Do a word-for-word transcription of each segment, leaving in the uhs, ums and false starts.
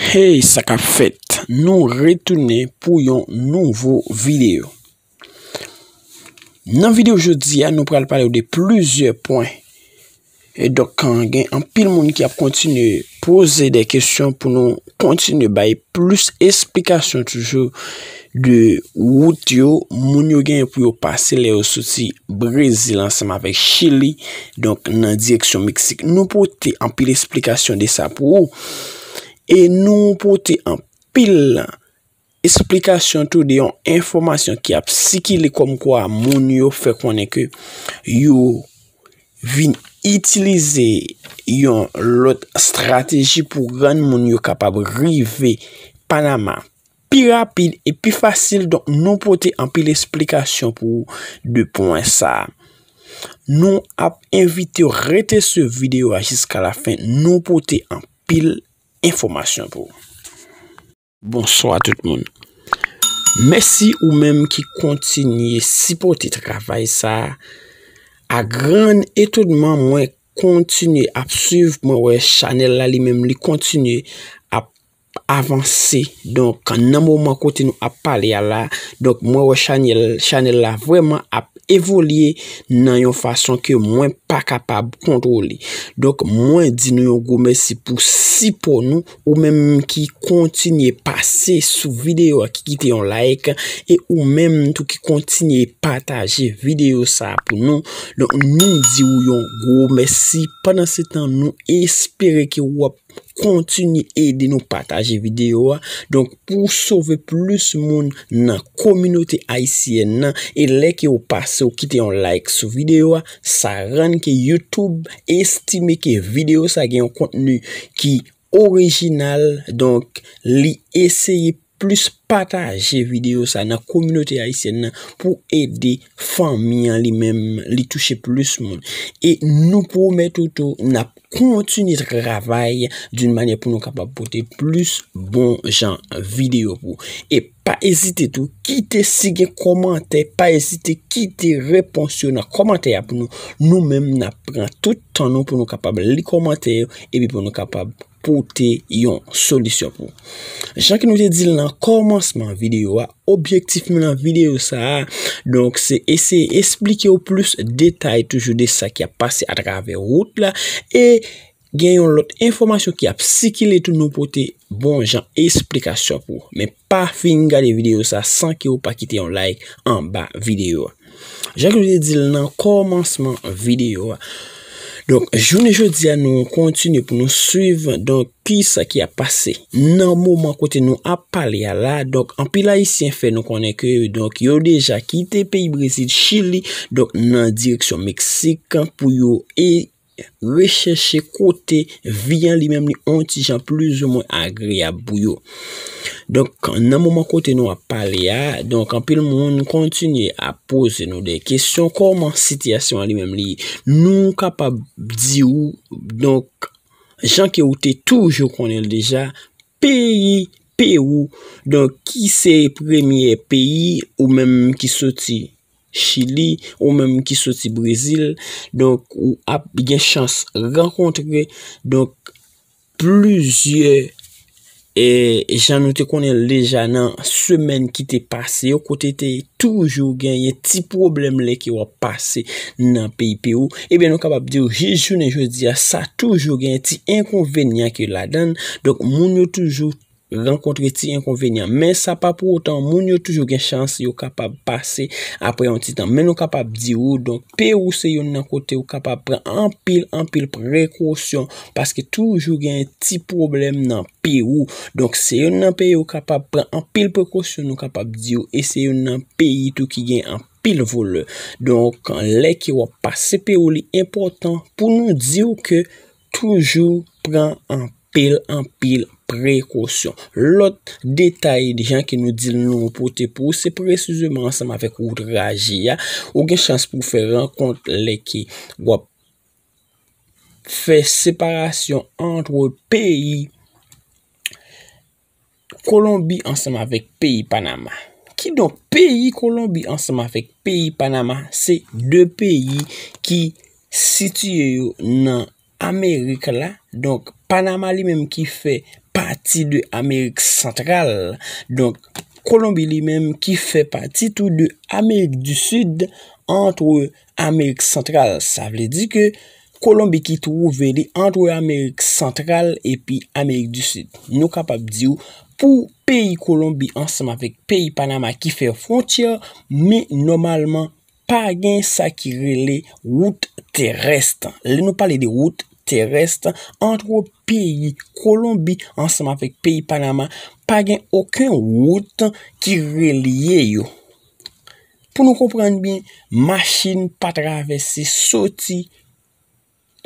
Hey, sa k ap fèt? Nou retounen pou yon nouvo videyo. Nan videyo jodi a, nou pral pale w de plizyè pwen. E donk, gen anpil moun ki ap kontinye poze de kesyon pou nou kontinye bay plis esplikasyon toujou de wout yo, moun yo genyen pou yo pase lè yo soti Brezil ansanm avèk Chili, donk nan direksyon Meksik. Nou pote anpil esplikasyon de sa pou ou. E nou pote anpil esplikasyon tou de yon enfòmasyon ki ap sikile kòmkwa moun yo fè konnen ke yo vin itilize yon lòt estrateji pou rann moun yo kapab rive Panama pi rapid e pi fasil. Donk, nou pote anpil esplikasyon pou ou de pwen sa a. Nou ap envite w rete swiv videyo a jiska lafen. Nou pote anpil enfòmasyon pou ou. Bonswa tout moun. Mèsi ou menm ki kontinye sipòte travay sa a. A gran etonnman, mwen kontinye ap swiv, mwen wè chanèl la li menm li kontinye ap avanse. Donk, nan moman kote nou ap pale a la, donk, mwen wè chanèl, chanèl la vrèman ap evolye nan yon fason ke mwen pa kapab kontwole. Donk, mwen di nou yon gwo mèsi pou sipò nou, ou menm ki kontinye pase sou videyo a, ki kite yon like, e ou menm tou ki kontinye pataje videyo sa a pou nou. Donk, nou di w yon gwo mèsi. Pandan se tan, nou espere ke w ap kontinye ede nou pataje videyo a. Donk, pou sove plis moun nan kominote ayisyèn nan, e lè ke w pase, w kite yon like sou videyo a, sa rann ke YouTube estime ke videyo sa gen yon kontni ki orijinal, donk, li eseye plis pataje videyo sa nan kominote ayisyèn nan pou ede fanmi an li menm, li touche plis moun. E nou pwomèt ou tou, n ap kontinye travay d'une manière pou nou kapab pote plis bon jan videyo pou ou. E pa ezite tou, kite si gen kòmantè, pa ezite kite repons yo nan kòmantè a pou nou. Nou menm, n ap pran tout tan nou pou nou kapab li kòmantè yo, epi pou nou kapab pote yon solisyon pou ou. Jan ke nou te di l nan kòmansman videyo a, objektif nou nan videyo sa a, donk, se eseye esplike w plis detay toujou de sa ki ap pase atravè wout la, e gen yon lòt enfòmasyon ki ap sikile tou, nou pote bon jan esplikasyon pou ou. Men pa fin gade videyo sa san ke w pa kite yon like anba videyo a. Jan ke nou te di l nan kòmansman videyo a. Donk, jounen jodi a, nou kontinye pou nou swiv, donk, kisa ki ap pase nan moman kote nou ap pale a la. Donk, anpil Ayisyen fè nou konnen ke, donk, yo deja kite peyi Brezil, Chili, donk, nan direksyon Meksik pou yo e rechèche kote vi an li menm li on ti jan plizoumwen agreyab pou yo. Donk, nan moman kote nou ap pale a, donk, anpil moun kontinye ap poze nou de kesyon, kòman sitiyasyon an li menm li ye. Nou kapab di w, donk, jan ke ou te toujou konnen l deja, peyi Pewou, donk, ki se premye peyi ou menm ki soti Chili, ou menm ki soti Brezil, donk, ou ap gen chans rankontre, donk, plizyè, e, jan nou te konnen l deja nan semèn ki te pase yo, kote te toujou genyen ti pwoblèm lè ke w ap pase nan peyi Pewou. Ebyen, nou kapab di w, jis jounen jodi a, sa toujou genyen ti enkonvenyan ke ladan l. Donk, moun yo toujou rankontre ti enkonvenyan. Men sa pa pou otan, moun yo toujou gen chans yo kapab pase apre yon ti tan. Men nou kapab di w, donk, Pewou se youn nan kote ou kapab pran anpil, anpil prekosyon, paske toujou gen ti pwoblèm nan Pewou. Donk, se youn nan peyi ou kapab pran anpil prekosyon, nou kapab di w, e se youn nan peyi tou ki gen anpil vòlè. Donk, lè ke w ap pase Pewou, li enpòtan pou nou di w ke toujou pran anpil, anpil prekosyon. Lòt detay, jan ke nou di l, nou pote pou ou, se presizeman ansanm avèk wout raje a. Ou gen chans pou w fè rankont lè ke w ap fè separasyon ant peyi Kolonbi ansanm avèk peyi Panama. Kidonk, peyi Kolonbi ansanm avèk peyi Panama se de peyi ki sitiye yo nan Amerik la. Donk, Panama li menm ki fè pati de Amerik Santral. Donk, Kolonbi li menm ki fè pati tou de Amerik di Sid, antre Amerik Santral. Sa vle di ke Kolonbi ki twouve li antre Amerik Santral epi Amerik di Sid. Nou kapab di w, pou peyi Kolonbi ansanm avèk peyi Panama ki fè fwontyè, men nòmalman pa gen sa ki rele wout terès. Lè nou pale de wout terès, antre peyi Kolonbi ansanm avèk peyi Panama, pa gen okenn wout ki relye yo. Pou nou konprann byen, machin pa travèse soti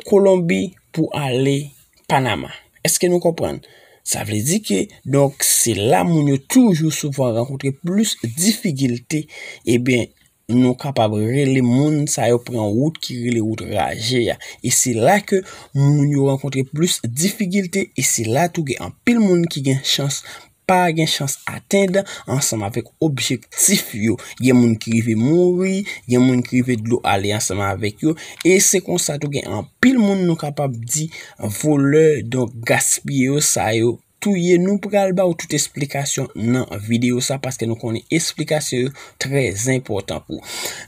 Kolonbi pou ale Panama. Èske nou konprann? Sa vle di ke, donk, se la moun yo toujou souvan rankontre plis difikilte. Ebyen, nou kapab rele moun sa yo pran wout ki rele wout raje a. E se la ke moun yo rankontre plis difikilte, e se la tou gen anpil moun ki gen chans pa gen chans atenn ansanm avèk objektif yo. Gen moun ki rive mouri, gen moun ki rive dlo ale ansanm avèk yo. E se konsa tou gen anpil moun nou kapab di volè, donk gaspiye yo, sa yo touye. Nou pral ba w tout esplikasyon nan videyo sa, paske nou konnen esplikasyon yo trè enpòtan pou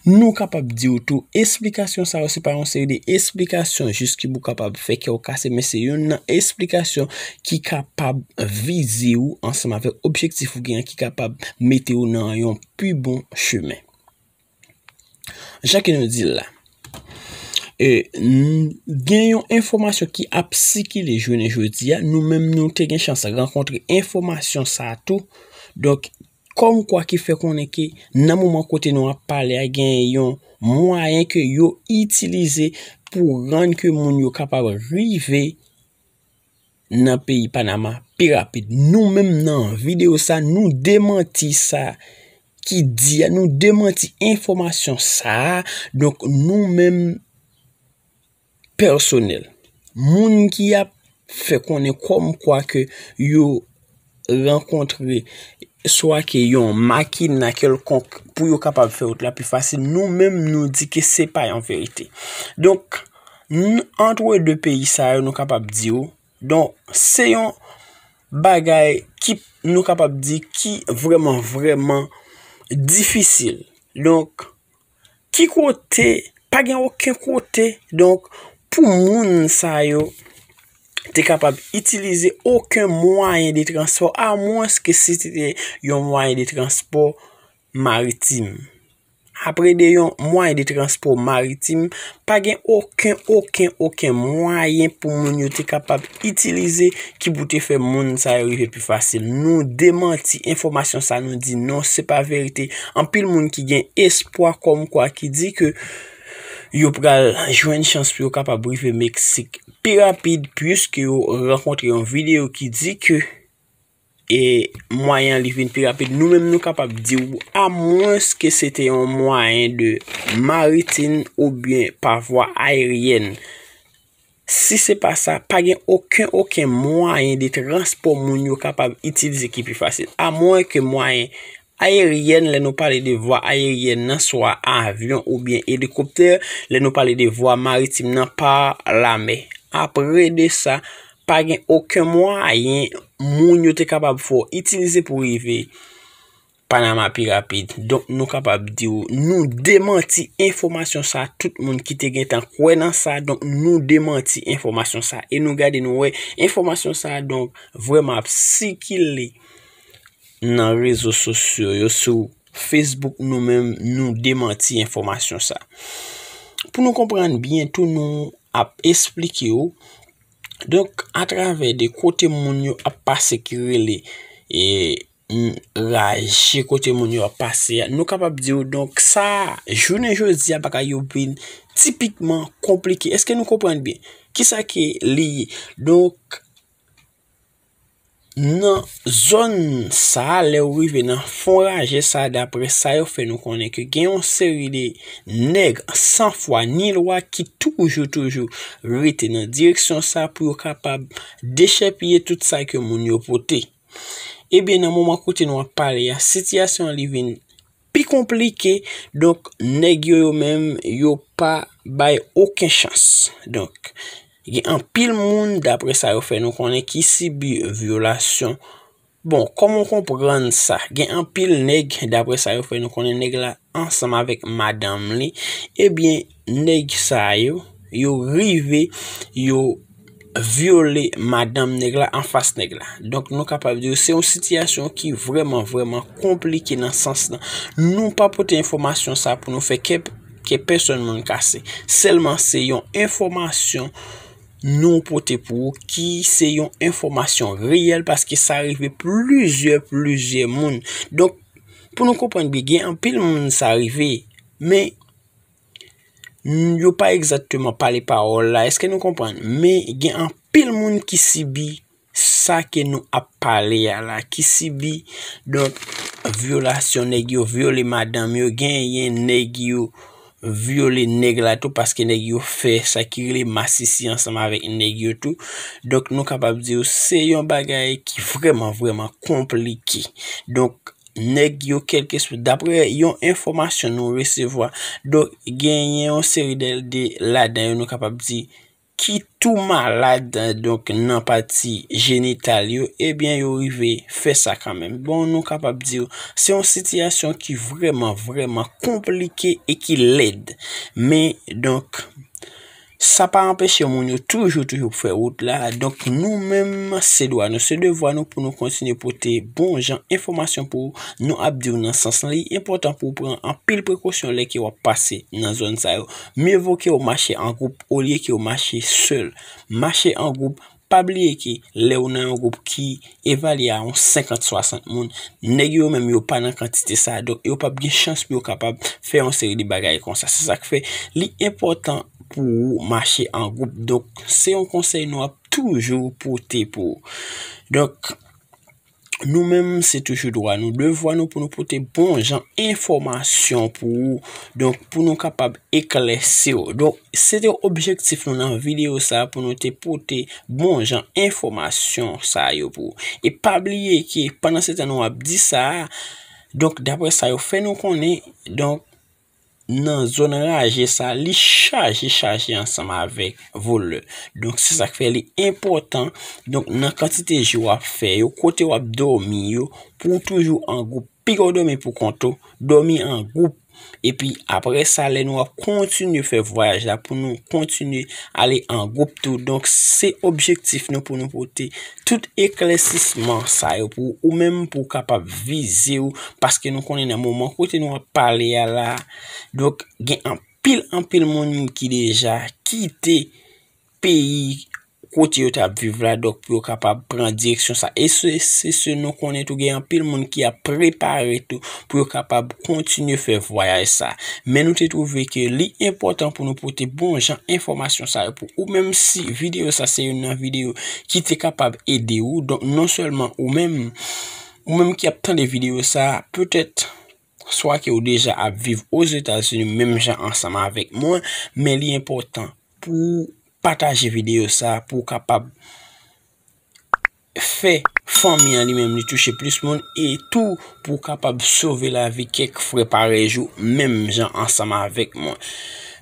nou. Kapab di w tou, esplikasyon sa yo se pa yon seri de esplikasyon jis ki pou kapab fè kè w kase, men se youn nan esplikasyon ki kapab vize w ansanm avèk objektif ou gen an, ki kapab mete w nan yon pi bon chemen. Jan ke nou di l la, e, n-, gen yon enfòmasyon ki ap sikile jounen jodi a. Nou menm, nou te gen chans rankontre enfòmasyon sa a tou. Donk, kòmkwa ki fè konnen ke nan moman kote nou ap pale a, gen yon mwayen ke yo itilize pou rann ke moun yo kapab rive nan peyi Panama pi rapid. Nou menm nan videyo sa, nou demanti sa ki di a, nou demanti enfòmasyon sa a. Donk, nou menm pèsonèl, moun ki ap fè konnen kòmkwa ke yo rankontre swa ke yon makina kèlkonk pou yo kapab fè wout la pi fasil, nou menm nou di ke se pa yon verite. Donk, n-, antre de peyi sa yo, nou kapab di w, donk, se yon bagay ki, nou kapab di, ki vrèman, vrèman difisil. Donk, ki kote, pa gen okenn kote, donk, pou moun sa yo te kapab itilize okenn mwayen de transpò, amwenske si se te yon mwayen de transpò maritim. Apre de yon mwayen de transpò maritim, pa gen okenn, okenn, okenn mwayen pou moun yo te kapab itilize ki pou te fè moun sa yo rive pi fasil. Nou demanti enfòmasyon sa, nou di non, se pa verite. Anpil moun ki gen espwa kòmkwa ki di ke yo pral jwenn chans pou yo kapab rive Meksik pi rapid, piske yo rankontre yon videyo ki di ke e mwayen an li vin pi rapid. Nou menm, nou kapab di w, amwenske se te yon mwayen de maritim oubyen pa vwa ayeryèn. Si se pa sa, pa gen okenn, okenn mwayen de transpò moun yo kapab itilize ki pi fasil. Amwenke mwayen ayeryèn, lè nou pale de vwa ayeryèn nan, swa avyon oubyen elikoptè, lè nou pale de vwa maritim nan, pa lamè. Apre de sa, pa gen okenn mwayen moun yo te kapab fè w itilize pou rive Panama pi rapid. Donk, nou kapab di w, nou demanti enfòmasyon sa, tout moun ki te gentan kwè nan sa, donk, nou demanti enfòmasyon sa. E nou gade, nou wè, enfòmasyon sa, donk, vrèman ap sikile nan rezo sosyo yo, sou Facebook, nou menm, nou demanti enfòmasyon sa. Pou nou konprann byen tou, nou ap esplike w. Donk, atravè de kote moun yo ap pase ki rele, e, n-, raje kote moun yo ap pase a, nou kapab di w, donk, sa, jounen jodi a, bagay yo vin tipikman konplike. Èske nou konprann byen? Kisa ke li ye? Donk, nan zòn sa a, lè w rive nan fon raje sa a, daprè sa yo fè nou konnen ke gen yon seri de nèg san fwa ni lwa ki toujou, toujou rete nan direksyon sa a pou yo kapab dechèpiye tout sa ke moun yo pote. Ebyen, nan moman kote nou ap pale a, sitiyasyon an li vin pi konplike. Donk, nèg yo, yo menm, yo pa bay okenn chans. Donk, Gen anpil moun, daprè sa yo fè nou konnen, ki sibi vyolasyon. Bon, kòman w konprann sa? Gen anpil nèg, daprè sa yo fè nou konnen, nèg la ansanm avèk madanm li. Ebyen, nèg sa yo, yo rive, yo vyole madanm nèg la anfas nèg la. Donk, nou kapab di w, se yon sitiyasyon ki vrèman, vrèman konplike nan sans lan. Nou pa pote enfòmasyon sa pou nou fè kè, kè pèsonn moun kase. Sèlman, se yon enfòmasyon nou pote pou ou ki se yon enfòmasyon reyèl paske sa rive plizyè, plizyè moun. Donk, pou nou konprann byen, gen anpil moun sa rive, men n-, yo pa egzakteman pale pawòl la. Èske nou konprann? Men gen anpil moun ki sibi sa ke nou ap pale a la, ki sibi, donk, vyolasyon, nèg yo vyole madanm yo, genyen nèg yo vyole nèg la tou, paske nèg yo fè sa ki rele masisi ansanm avèk nèg yo tou. Donk, nou kapab di w, se yon bagay ki vrèman, vrèman konplike. Donk, nèg yo, kèlkeswa, daprè yon enfòmasyon nou resevwa, donk, genyen yon seri de, de ladan yo, nou kapab di, ki tou malad, donk, nan pati jenital yo, ebyen, yo rive fè sa kanmenm. Bon, nou kapab di w, se yon sitiyasyon ki vrèman, vrèman konplike e ki lèd. Men, donk, sa pa anpeche moun yo toujou, toujou fè wout la. Donk, nou menm, se dwa nou, se devwa nou pou nou kontinye pote bon jan enfòmasyon pou ou. Nou ap di w nan sans lan, li enpòtan pou w pran anpil prekosyon lè ke w ap pase nan zòn sa yo. Mye vo ke w mache an gwoup olye ke w mache sèl. Mache an gwoup, pa bliye ke lè w nan yon gwoup ki evalye a yon senkant, swasant moun, nèg yo menm yo pa nan kantite sa, donk yo p ap gen chans pou yo kapab fè yon seri de bagay konsa. Se sa k fè li enpòtan pou ou mache an gwoup. Donk, se yon konsèy nou ap toujou pote pou ou. Donk, nou menm, se toujou dwa nou, devwa nou pou nou pote bon jan enfòmasyon pou ou, donk, pou nou kapab eklèsi w. Donk, se te objektif nou nan videyo sa a, pou nou te pote bon jan enfòmasyon sa yo pou ou. E pa bliye ke pandan se tan nou ap di sa a, donk, daprè sa yo fè nou konnen, donk, nan zòn raje sa, li chaje, chaje ansanm avèk vòlè. Donk, se sa k fè li enpòtan. Donk, nan kantite jou w ap fè yo, kote w ap dòmi yo, pou w toujou an gwoup. Piga w dòmi pou kont ou, dòmi an gwoup. Epi, apre sa, lè nou ap kontinye fè vwayaj la, pou nou kontinye ale an gwoup tou. Donk, se objektif nou pou nou pote tout eklèsisman sa yo pou ou menm, pou w kapab vize w, paske nou konnen nan moman kote nou ap pale a la, donk, gen anpil, anpil moun ki deja kite peyi kote yo t ap viv la, donk, pou yo kapab pran direksyon sa. E se, se, se nou konnen tou, gen anpil moun ki ap prepare tou pou yo kapab kontinye fè vwayaj sa. Men nou te twouve ke li enpòtan pou nou pote bon jan enfòmasyon sa yo pou ou, menm si videyo sa se youn nan videyo ki te kapab ede ou. Donk, non sèlman ou menm, ou menm ki ap tande videyo sa, petèt, swa ke ou deja ap viv Ozetazini menm jan ansanm avèk mwen, men li enpòtan pou ou pataje videyo sa pou w kapab fè fanmi an li menm li touche plis moun, e tou pou w kapab sove lavi kèk frè parèy ou menm jan ansanm avèk mwen.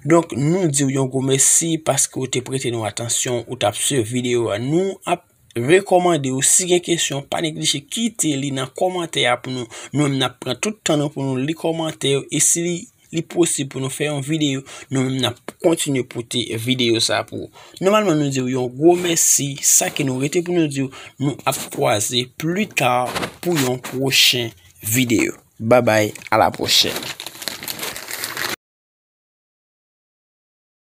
Donk, nou di w yon gwo mèsi paske w te prete nou atansyon, ou t ap swiv videyo a. Nou ap rekòmande w, si gen kesyon, pa neglije kite li nan kòmantè a pou nou. Nou menm n ap pran tout tan nou pou nou li kòmantè yo, e si li, li posib pou nou fè yon videyo, nou menm n ap kontinye pote videyo sa pou ou. Nòmalman, nou di w yon gwo mèsi. Sa ke nou rete pou nou di w, nou ap kwaze pli ta pou yon pwochen videyo. Babay, a la pwochèn.